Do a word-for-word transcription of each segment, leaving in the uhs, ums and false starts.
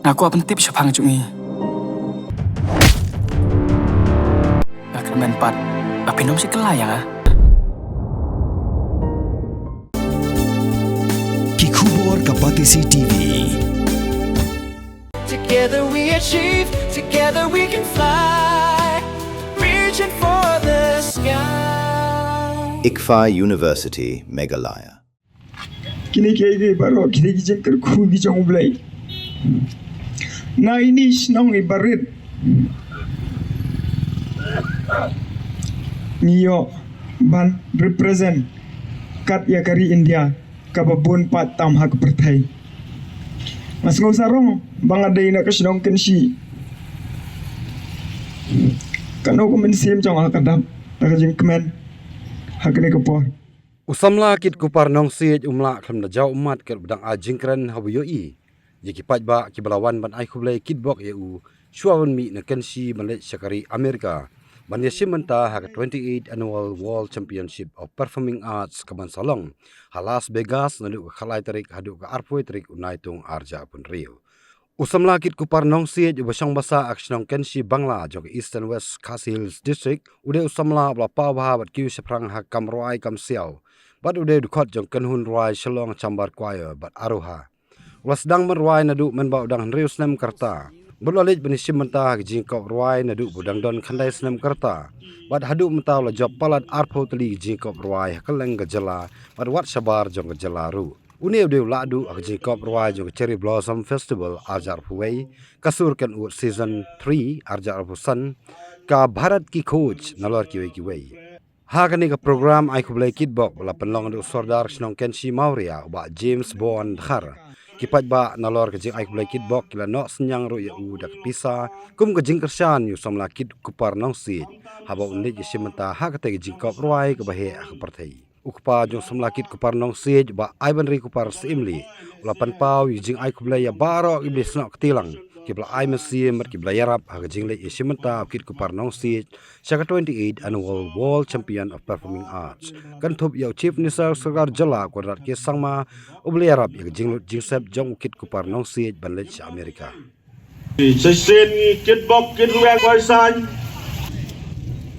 Nga kwah pyntip shaphang jong i. Nga kyrmen pat ba phin ym shim kylla ïa nga. Ki khubor ka Batesi T V. Together we achieve, together we can fly, reaching for the sky. ICFAI University, Meghalaya. Kine kiei kiei baroh ki dei ki jingkyrkhu ki jong U Blei. Na ine i shnong i barit ngi ïoh ban represent kat ïa ka ri India kaba bun pat tam ha ka pyrthei. Nga sngew sarong ba nga dei na ka shnong Kynshi. Kano ka mynsiem jong nga ka dap da ka jingkmen ha kane ka por. U samla Kitkupar Nongsiej um lah khlem da jaw ummat katba dang ai jingkren haba ïohi ïa ki paidbah kiba la wan ban ai khublei kitbok ïa u shuwa ban mih na Kynshi ban leit sha ka ri America ban ïashim bynta ha ka twenty-eight Annual World Championship of Performing Arts kaban sa long ha Las Vegas naduh ka khatlai tarik haduh ka arphew tarik u Naitung arhajar arphew hynriew. U samla Kitkupar Nongsiej uba shong basa ha ka shnong Kynshi Bangla jong ka Eastern West Khasi Hills District u dei u samla uba la paw bha bad kiew shaphrang ha ka kam rwai kam siaw bad u dei u dkhot jong ka kynhun rwai Shillong Chamber Choir bad Aroha. U la sdang ban rwai naduh mynba u dang hynriew snem ka rta bad u la leit ban ïashim bynta ha ki jingïakop rwai naduh ba u dang don khyndai snem ka rta bad haduh mynta u la jop palat arphew tylli ki jingïakop rwai ha kylleng ka jylla bad wat shabar jong ka jylla ruh. Une u dei u lahduh ha ka jingïakop rwai jong ka Cherry Blossom Festival arhajar arphew wei, ka Sur Kynnoh Season three arhajar arphew san, ka Bharat Ki Khoj nalor kiwei kiwei. Ha kane ka program ai khublei kitbok ba la pynlong da u Sordar shnong Kynshi Mawria u Bah James Bon Dkhar. Ki paidbah nalor ka jingai khublei kitbok ki la noh synñiang ruh ïa u da ka pisa kum ka jingkyrshan ïa u samla Kitkupar Nongsiej haba un leit ïashim bynta ha katei ka jingïakop rwai kaba heh ha ka pyrthei. U kpa jong u samla Kitkupar Nongsiej u Bah Aibanri Kupar Syiemlieh u la pynpaw ïa ka jingai khublei ïa baroh kiba la ïasnoh kti lang, kiba la ai mynsiem bad kiba la ïarap ha ka jingleit ïashim bynta u Kitkupar Nongsiej sha ka twenty-eight Annual World Champion of Performing Arts. Kynthup ïa u Chief Minister Sorkar Jylla Conrad K Sangma uba la ïarap ïa ka jinglut jingsep jong u Kitkupar Nongsiej ban leit sha Amerika. Shisien ngi kitbok kitrwiang khoisan.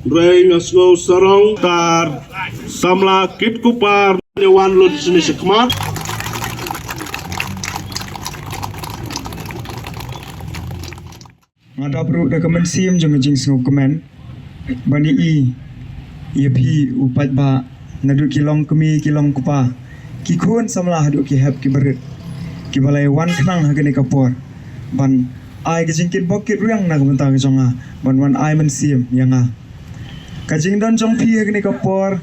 Hynrei nga sngew sarong tar samla Kitkupar ne wan lut shane shakhmat. Nga dap ruh da ka mynsiem jong ka jingsngewkmen ban ïohi ïa phi u paidbah naduh ki long kmie ki long kpa, ki khun samla haduh ki hep ki barit, kiba la wan khnang ha kane ka por ban ai ka jingkitbok kitrwiang na ka bynta ka jong nga, ban wan ai mynsiem ïa nga. Ka jingdon jong phi ha kane ka por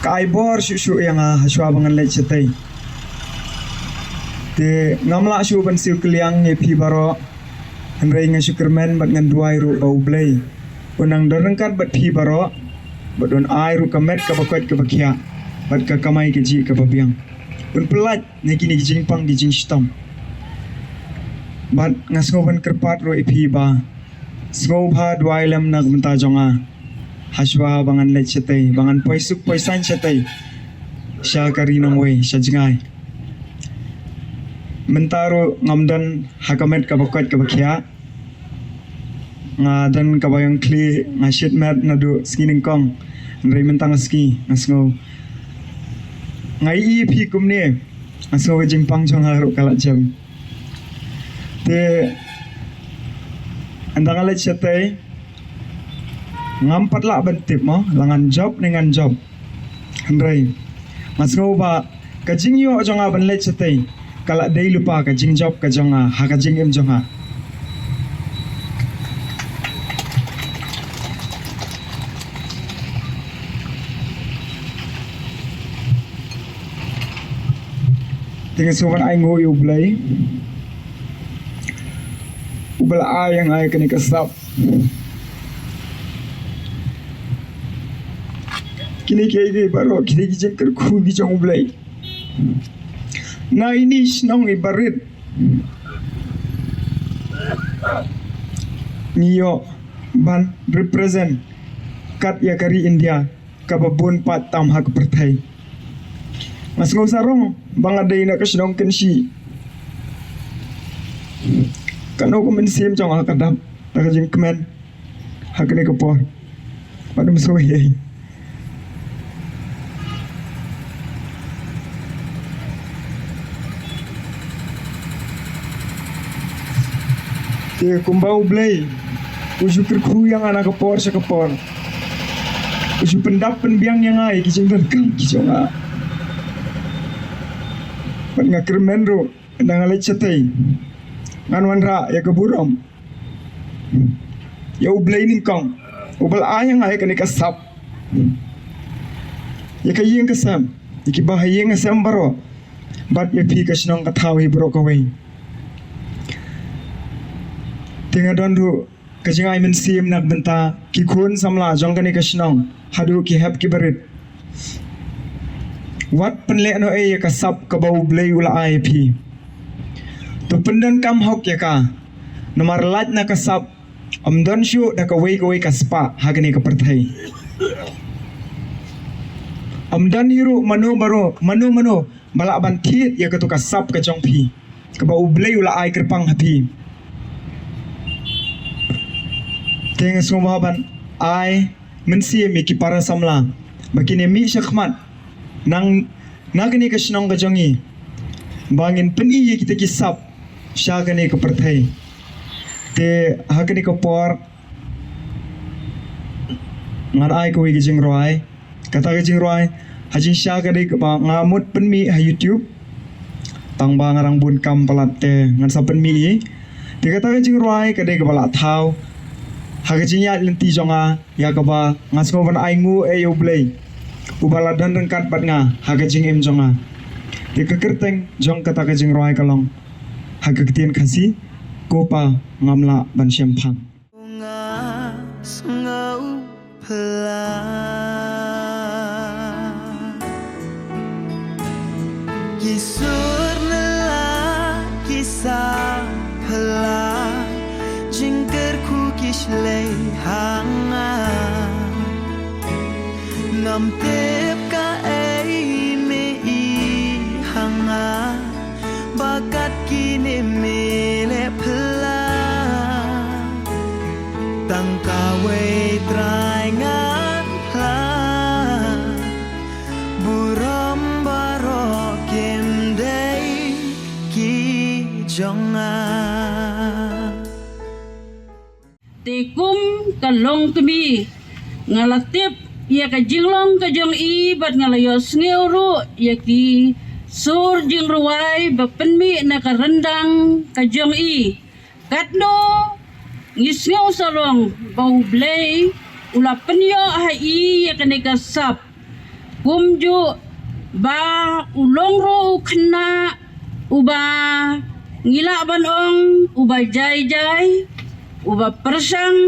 ka ai bor shuh shuh ïa nga hashwa ba ngan leit shatei. Te ngam lah shuh ban siew kylliang ïa phi baroh. Hynrei nga shu kyrmen bad ngan duwai ruh ba U Blei un nang don ryngkat bad phi baroh, bad un ai ruh ka met kaba koit kaba khiah bad ka kamai kajih kaba biang. Un pyllait na kine ki jingpang ki jingshitom. Bad nga sngew ban kyrpad ruh ïa phi ba sngewbha duwai lem na ka bynta jong nga hashwa ba ngan leit shatei, ba ngan poi suk poi saiñ shatei sha ka ri nongwei, sha jngai. Mynta ruh ngam don ha ka met kaba koit kaba khiah. Nga don kaba ïong khlieh, nga shit met naduh sngi nyngkong. Hynrei mynta nga sngi, nga sngew, nga ïohi phi kumne, nga sngew ka jingpang jong nga ruh ka la jem. Te ynda nga leit shatei, ngam pat lah ban tip mo la ngan jop ne ngan jop. Hynrei nga sngew ba ka jingïoh jong nga ban leit shatei ka la dei lypa ka jingjop ka jong nga ha ka jingim jong nga. Te nga sngew ban ai nguh ïa U Blei uba la ai ïa nga ïa kane ka sap. Kine kiei kiei baroh ki dei ki jingkyrkhu ki jong U Blei. Na ine i shnong i barit ngi ïoh ban represent kat ïa ka ri India kaba bun pat tam ha ka pyrthei. Nga sngew sarong ba nga dei na ka shnong Kynshi. Kano ka mynsiem jong nga ka dap da ka jingkmen ha kane ka por. Bad ym sngewsih. Te kumba U Blei u ju kyrkhu ïa nga na ka por sha ka por. U ju pyndap pynbiang ïa nga ïa ki jingdonkam ki jong nga. Bad nga kyrmen ruh, ynda nga leit shatei, ngan wanrah ïa ka burom ïa U Blei nyngkong, uba la ai ïa nga ïa kane ka sap, ïa ka ïing ka sem, ïa ki bahaïing ka sem baroh, bad ïa phi ka shnong ka thaw hi baroh kawei. Te nga don ruh ka jingai mynsiem na ka bynta ki khun samla jong kane ka shnong haduh ki hep ki barit. Wat pynlehnohei ïa ka sap kaba U Blei u la ai ïa phi. To pyndonkam hok ïa ka. Namar lait na ka sap ym don shuh da kawei kawei ka spah ha kane ka pyrthei. Ym don hi ruh mano baroh, mano mano ba lah ban thied ïa kato ka sap ka jong phi, kaba U Blei u la ai kyrpang ha phi. Te nga sngewbha ban ai mynsiem ïa ki para samla ba kin ïa mih shakhmat na, na kane ka shnong ka jong ngi, ba ngin pyni ïa kita ki sap sha kane ka pyrthei. Te ha kane ka por ngan ai kawei ka jingrwai. Kata ka jingrwai ha jingshisha ka dei kaba nga mut pynmih ha YouTube. Tang ba nga dang bun kam palat te ngan sa pynmih hi. Te kata ka jingrwai ka dei kaba la thaw ha ka jingïaid lynti jong nga, ïa kaba nga sngew ban ai nguh ïa U Blei uba la don ryngkat bad nga ha ka jingim jong nga. Te ka kyrteng jong kata ka jingrwai ka long ha ka ktien Khasi, Ko Pa ngam lah ban shemphang. Nga sngew pla ki sur na la ki sa pla, jingkyrkhu ki shlei ha nga. Ngam tip kaei me i ha nga, ba kat kine me leh pla. Tang kawei Trai ngan pla, burom baroh kim dei ki jong nga. Te kum ka longkmie nga la tip ïa ka jinglong ka jong i bad nga la ïohsngew ruh ïa ki sur jingrwai ba pynmih na ka ryndang ka jong i. Katno ngi sngew sarong ba U Blei u la pynïoh ha i ïa kane ka sap. Kumjuh ba u long ruh u khynnah uba ngi lah ban ong uba jai jai, uba pyrshang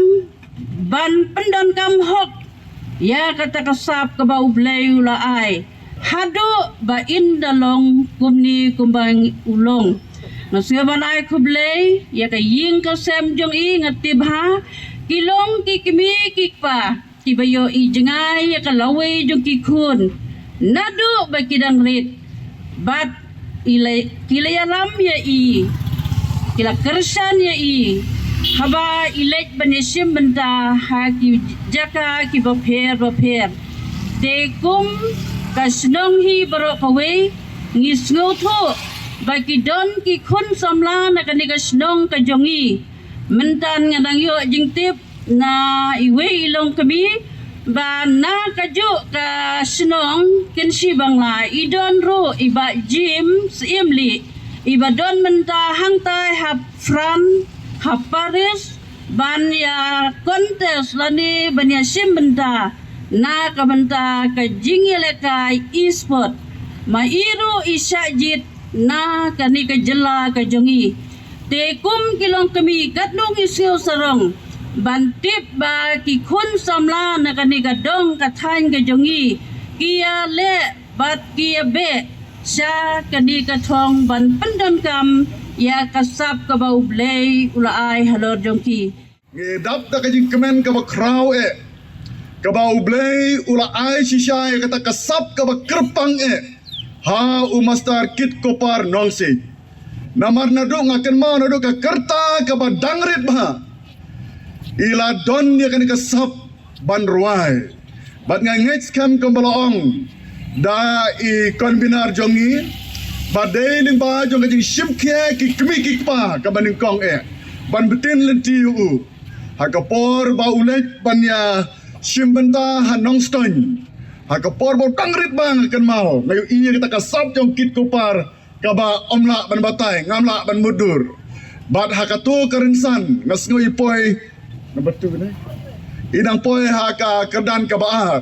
ban pyndonkam hok ïa kata ka sap kaba U Blei u la ai, haduh ba in da long kumne kumba u long. Nga sngew ban ai khublei ïa ka ïing ka sem jong i, nga tip ba ki long ki kmie ki kpa kiba ïoh i jngai ïa ka lawei jong ki khun naduh ba ki dang rit. Bad i la, ki la ïalam ïa i, ki la kyrshan ïa i haba i leit ban ïashim bynta ha ki jaka kiba pher ba pher. Te kum ka shnong hi baroh kawei ngi sngewthuh ba ki don ki khun samla na kane ka shnong ka jong i. Mynta nga dang ïoh jingtip na iwei i longkmie ba na kajuh ka shnong Kynshi Bangla i don ruh i Bah James Imli, iba don mynta hangtai ha France, ha Paris, ban ïa contest lane ban ïashim bynta na ka bynta ka jingïalehkai e-sport. Ma i ruh i shah jied na kane ka jylla ka jong i. Te kum ki longkmie katno ngi sngewsarong ban tip ba ki khun samla na kane ka dong ka thaiñ ka jong i ki ïaleh bad ki ïabeh sha kane ka thong ban pyndonkam ïa ka sap kaba U Blei u la ai halor jong ki. Ngi dap da ka jingkmen kaba khraw eh, kaba U Blei u la ai shisha ïa kata ka sap kaba kyrpang eh ha u Master Kit Kopar Nongsiej. Namar naduh nga kynmaw naduh ka rta kaba dang rit bha i la don ïa kane ka sap ban rwai. Bad nga ngeit skhem kumba la ong da i convener jong ngi ba dei lyngba jong ka jingshim khia ki kmie ki kpa kaba nyngkong eh ban btin lynti ïa u. Ha ka por ba u leit ban ïa shim bynta ha Nongstoiñ, ha ka por ba u dang rit bha nga kynmaw nga ïohi ïa kata ka sap jong Kit Kupar kaba ym lah ban batai, ngam lah ban mutdur. Bad ha kato ka rynsan nga sngew i poi number two ne, i dang poi ha ka kyrdan kaba ar.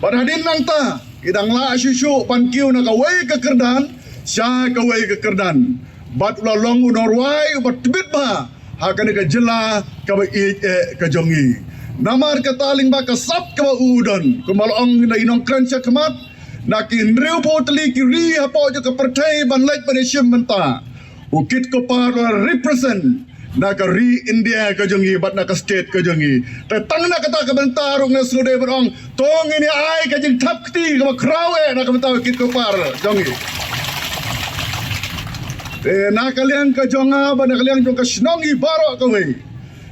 Bad hadien nangta i dang lah shuh shuh ban kiew na kawei ka kyrdan sha kawei ka kyrdan. Bad u la long u nongrwai uba tbit bha ha kane ka jylla kaba ïeit eh ka jong ngi. Namar kata lyngba ka sap kaba u don, kumba la ong da i nongkren shakhmat, na ki hynriewphew tylli ki ri hapoh jong ka pyrthei ban leit ban ïashim bynta, u Kit Kupar u la represent na ka ri India ka jong ngi bad na ka state ka jong ngi. Te tang na kata ka bynta ruh nga sngewdei ban ong to ngin ïa ai ka jingthap kti kaba khraw eh na ka bynta u Kit Kupar jong ngi. Te na ka liang ka jong nga bad na ka liang jong ka shnong ngi baroh kawei,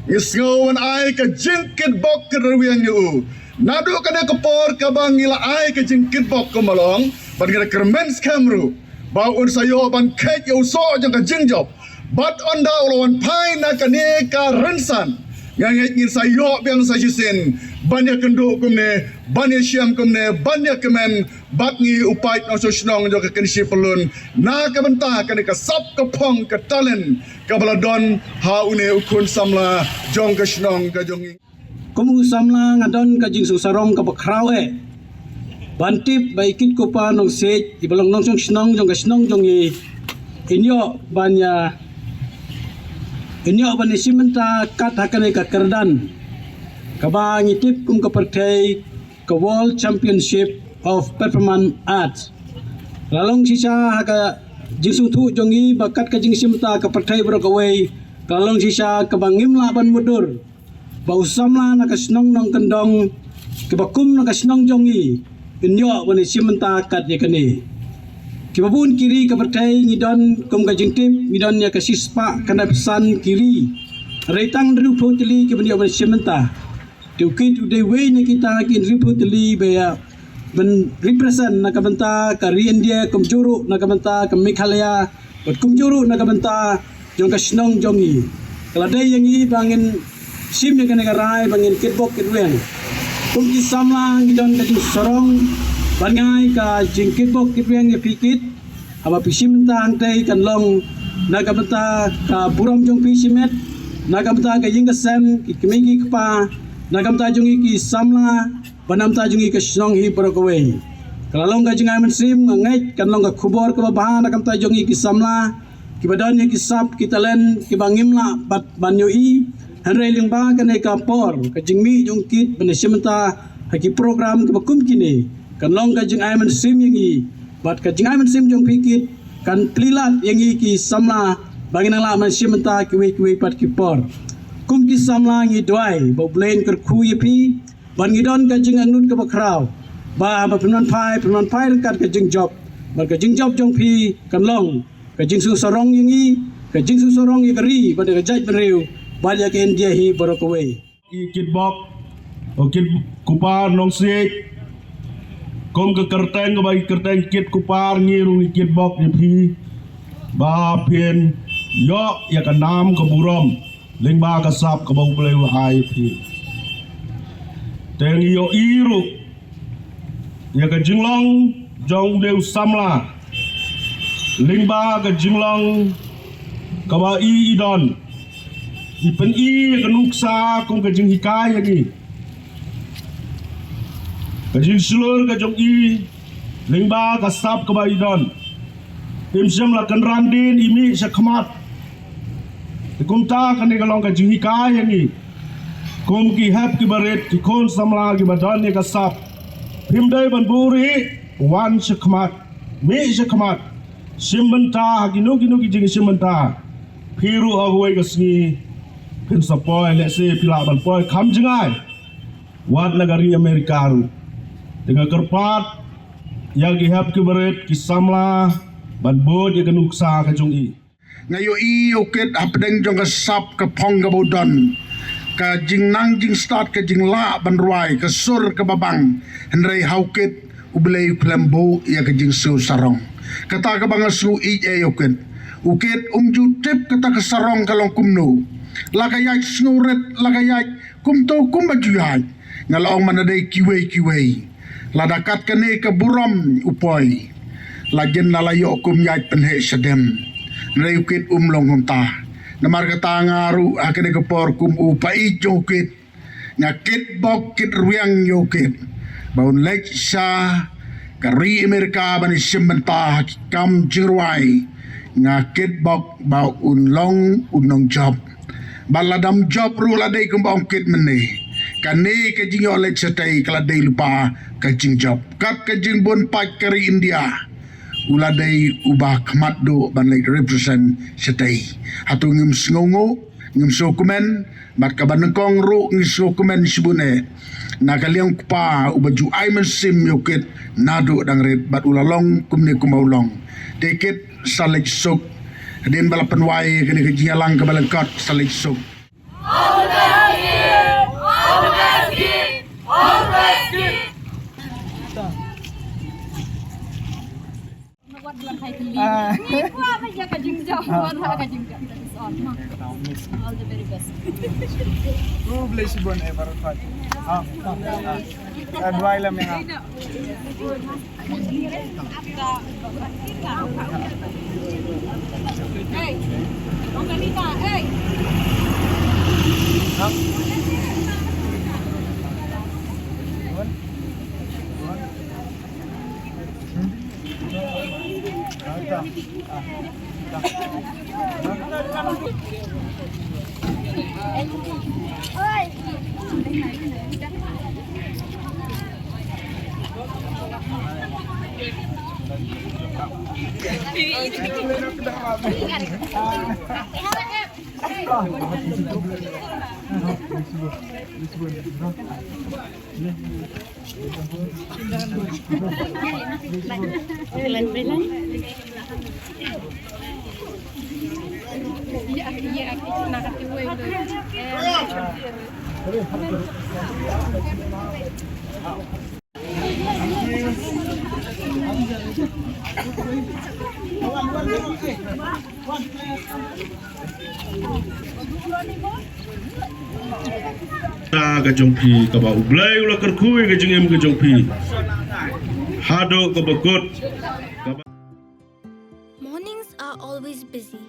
ngi sngew ban ai ka jingkitbok kitrwiang ïa u. Naduh kane ka por kaba ngi la ai ka jingkitbok kumba la ong, bad ngi la kyrmen skhem ruh ba un sa ïoh ban kheit ïa u soh jong ka jingjop. Bad ynda u la wan phai na kane ka rynsan, nga ngeit ngin sa ïoh biang sa shisien ban ïakynduh kumne, ban ïashem kumne, ban ïakmen bad ngi u paid nongshong shnong jong ka Kynshi Pyllun na ka bynta kane ka sap ka phong ka talent kaba la don ha une u khun samla jong ka shnong ka jong ngi. Kum u samla nga don ka jingsngewsarong kaba khraw eh ban tip ba i Kit Kupar Nongsiej iba long nongshong shnong jong ka shnong jong ngi, in ïoh ban ïa, in ïoh ban ïashim bynta kat ha kane ka kyrdan kaba ngi tip kum ka pyrthei ka World Championship of Performance Arts. La long shisha ha ka jingsngewthuh jong ngi ba kat ka jingshim bynta ka pyrthei baroh kawei ka la long shisha kaba ngim lah ban mutdur ba u samla na ka shnong Nongkyndong kaba kum na ka shnong jong ngi in ïoh ban ïashim bynta kat ïa kane. Kiba bun ki ri ka pyrthei ngi don kum ka jingtip ngi don ïa ka shispah khyndai phew san ki ri. Hynrei tang hynriewphew tylli kiban ïoh ban shim bynta. Te u Kit u dei uwei na kita ki hynriewphew tylli ba ïa ban represent na ka bynta ka ri India kumjuh ruh na ka bynta ka Meghalaya bad kumjuh ruh na ka bynta jong ka shnong jong ngi. Ka la dei ïa ngi ba ngin shim ïa kane ka rai ba ngin kitbok kitrwiang. Kum ki samla ngi don ka jingsarong ban ai ka jingkitbok kitrwiang ïa phi Kit. Haba phi shim bynta hangtei kan long na ka bynta ka burom jong phi shimet, na ka bynta ka ïing ka sem, ki kmie ki kpa, na ka bynta jong ngi ki samla bad na ka bynta jong ngi ka shnong hi baroh kawei. Ka la long ka jingai mynsiem, nga ngeit kan long ka khubor kaba bha na ka bynta jong ngi ki samla kiba don ïa ki sap ki talent kiba ngim lah bad ban ïohi. Hynrei lyngba kane ka por ka jingmih jong u Kit ban ïashim bynta ha ki program kiba kum kine kan long ka jingai mynsiem ïa ngi bad ka jingai mynsiem jong phi Kit kan plie lad ïa ngi ki samla ba ngin nang lah ban shim bynta kiwei kiwei pat ki por. Kum ki samla ngi duwai ba U Blei un kyrkhu ïa phi bad ngi don ka jingangnud kaba khraw ba haba phin wan phai phin wan phai ryngkat ka jingjop bad ka jingjop jong phi kan long ka jingsngewsarong ïa ngi, ka jingsngewsarong ïa ka ri bad ïa ka jaitbynriew bad ïa ka India hi baroh kawei. I kitbok, u Kit Kupar Nongsiej, kum ka kyrteng kaba i kyrteng Kit Kupar ngi ruh ngi kitbok ïa phi ba phin ïoh ïa ka nam ka burom lyngba ka sap kaba U Blei u la ai ïa phi. Te ngi ïohi ruh ïa ka jinglong jong u dei u samla lyngba ka jinglong kaba i i don. I pyni ïa ka nuksa kum ka jinghikai ïa ngi. Ka jingshlur ka jong i lyngba ka sap kaba i don. Im shym la kynran dien i mih sha khmat. Te kumta kane ka long ka jinghikai ïa ngi kum ki hep kiba rit, ki khun samla kiba don ïa ka sap. Phim dei ban buhrieh, wan sha khmat, mih sha khmat, shim bynta ha kino kino ki jingshim bynta. Phi ruh ha kawei ka sngi phin sa poi, lehse phi lah ban poi kham jngai wat na ka ri Amerika ruh. Te nga kyrpad ïa ki hep kiba rit, ki samla ban bud ïa ka nuksa ka jong i. Nga ïohi ïa u Kit hapdeng jong ka sap ka phong kaba u don. Ka jingnang jingstad, ka jinglah ban rwai, ka sur kaba bang. Hynrei ha u Kit U Blei u khlem buh ïa ka jingsngew sarong. Kata kaba nga sngew ïeit ïa u Kit. U Kit um ju tip kata ka sarong ka long kumno. La ka ïaid sngewrit, la ka ïaid kumto kumba ju ïaid. Nga la ong mynta dei kiwei kiwei. Lada kat kane ka burom u poi. La jin la la ïoh kum ïaid pynheh shadem. Hynrei u Kit um long kumta. Namar kata nga ruh ha kane ka por kum u paid jong u Kit. Nga kitbok kitrwiang ïa u Kit. Ba un leit sha ka ri Amerika ban ïashim bynta ha ki kam jingrwai. Nga kitbok ba un long u nongjop. Ba lada um jop ruh la dei kumba ong u Kit mynne. Kane ka jingïoh leit shatei ka la dei lypa ka jingjop. Kat ka jingbun paid ka ri India. U la dei uba khmat duh ban leit represent shatei. Hato ngim sngewnguh, ngim sngewkmen, bad kaba nyngkong ruh ngi sngewkmen shibun eh. Na ka liang u kpa uba ju ai mynsiem ïa u Kit naduh dang rit bad u la long kumne kumba u long. Te Kit sa leit suk. Hadien ba la pynwai kane ka jingïalang kaba lyngkot sa leit suk. All the very best. Khublei shibun eh baroh. Ah, ah, ah. Adwai lam ïa nga. Ka jong phi kaba U Blei u la kyrkhu ïa ka jingim ka jong phi. Haduh kaba kut. Mornings are always busy.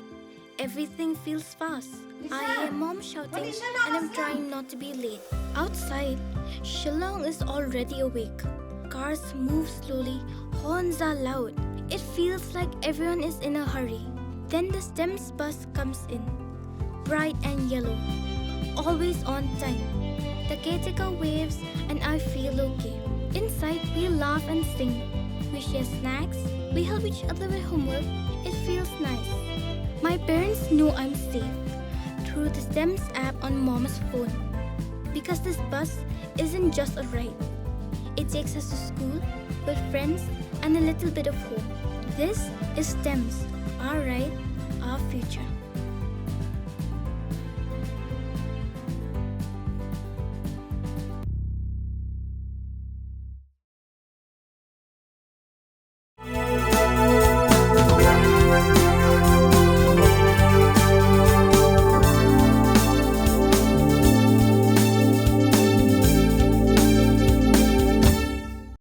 Everything feels fast. I hear mom shouting and I'm trying not to be late. Outside, Shillong is already awake. Cars move slowly, horns are loud. It feels like everyone is in a hurry. Then the STEMS bus comes in. Bright and yellow. Always on time. The caretaker waves and I feel okay. Inside, we laugh and sing. We share snacks. We help each other with homework. It feels nice. My parents know I'm safe through the STEMS app on mom's phone. Because this bus isn't just a ride. It takes us to school, with friends, and a little bit of home. This is STEMS, our ride, our future.